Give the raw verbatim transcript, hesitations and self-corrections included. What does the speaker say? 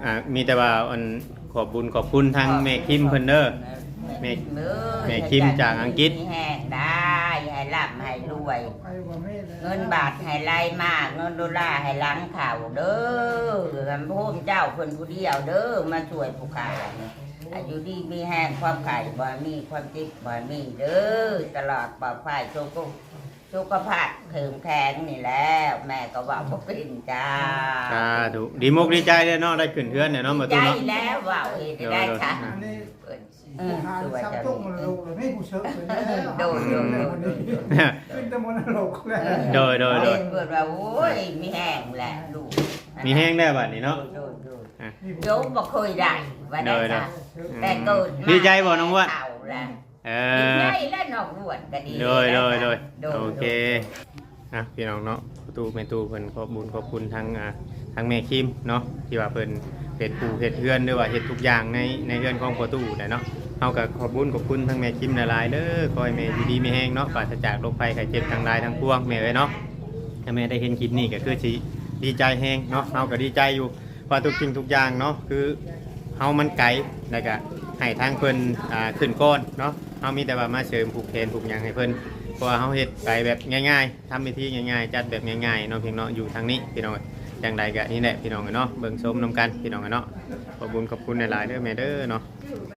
อ่า มีแต่ว่าอันขอบบุญขอบคุณทางแม่คิมเพิ่นเด้อ แม่ แม่คิมจากอังกฤษ ให้ร่ำให้รวย เงินบาทให้ไหลมา เงินดอลลาร์ให้หลั่งเข้าเด้อ พระเจ้าเพิ่นผู้เดียวเด้อ มาช่วยผู้ข้า อายุดีมีแฮง ความไข้บ่มีความเจ็บบ่มีเด้อ ตลอดปลอดภัยสุขสุขภาพเข้มแข็งนี่แหละ แม่ก็ว่าบ่เป็นจ้า สาธุ ดีมกดีใจเลยเนาะ ได้ขึ้นเฮือนเนี่ยเนาะ มา ใจ ตู้เนาะ แล้วเว้าเฮ็ดได้ค่ะ อันนี้ เออ หา สวย ทรัพย์ จัง ตกนรกเลยไม่ผู้เชิญเลย โดยโดยโดย ขึ้นแต่มนรกแล้ว โดยโดยโดย เพิ่นว่าโอ้ยมีแฮงแหละลูก มีแฮงได้บัดนี้เนาะ โดยโดย อ่ะ โยมบ่เคยได้ว่าได้ โดยโดย ค่ะแต่เกิดมา ดีใจบ่น้องอ้วน เฒ่าแล้ว เอ ดี อ ใจแล้วน้องอ้วนก็ดี โดยโดยโดย โดย โอเค อ่ะพี่น้องเนาะ ตู้แม่ตู้เพิ่นขอบบุญขอบคุณทั้งอ่าทั้งแม่คิมเนาะ ที่ว่าเพิ่นเป็นผู้เฮ็ดเฮือนหรือว่าเฮ็ดทุกอย่างในในเฮือนของพ่อตู้ได้เนาะ เฮาก็ขอบบุญขอบคุณทั้งแม่คิมหลายๆเด้อ ขอให้แม่อยู่ดีมีแฮงเนาะ ปราศจากโรคภัยไข้เจ็บทั้งหลายทั้งปวงแม่เอ้ยเนาะ ถ้าแม่ได้เห็นคลิปนี้ก็คือสิดีใจแฮงเนาะ เฮาก็ดีใจอยู่ ว่าทุกสิ่งทุกอย่างเนาะ คือเฮามันไกล แล้วก็ให้ทางเพิ่นอ่าขึ้นก่อนเนาะ เฮามีแต่ว่ามาเสริมผูกแขนผูกหยังให้เพิ่น เพราะว่าเฮาเฮ็ดไปแบบง่ายๆ ทำพิธีง่ายๆ จัดแบบง่ายๆเนาะ เพียงเนาะ อยู่ทางนี้พี่น้อง จังใดก็นี่แหละพี่น้องเนาะ เบิ่งชมนำกันพี่น้องเนาะ ขอบบุญขอบคุณหลายๆเด้อแม่เด้อเนาะ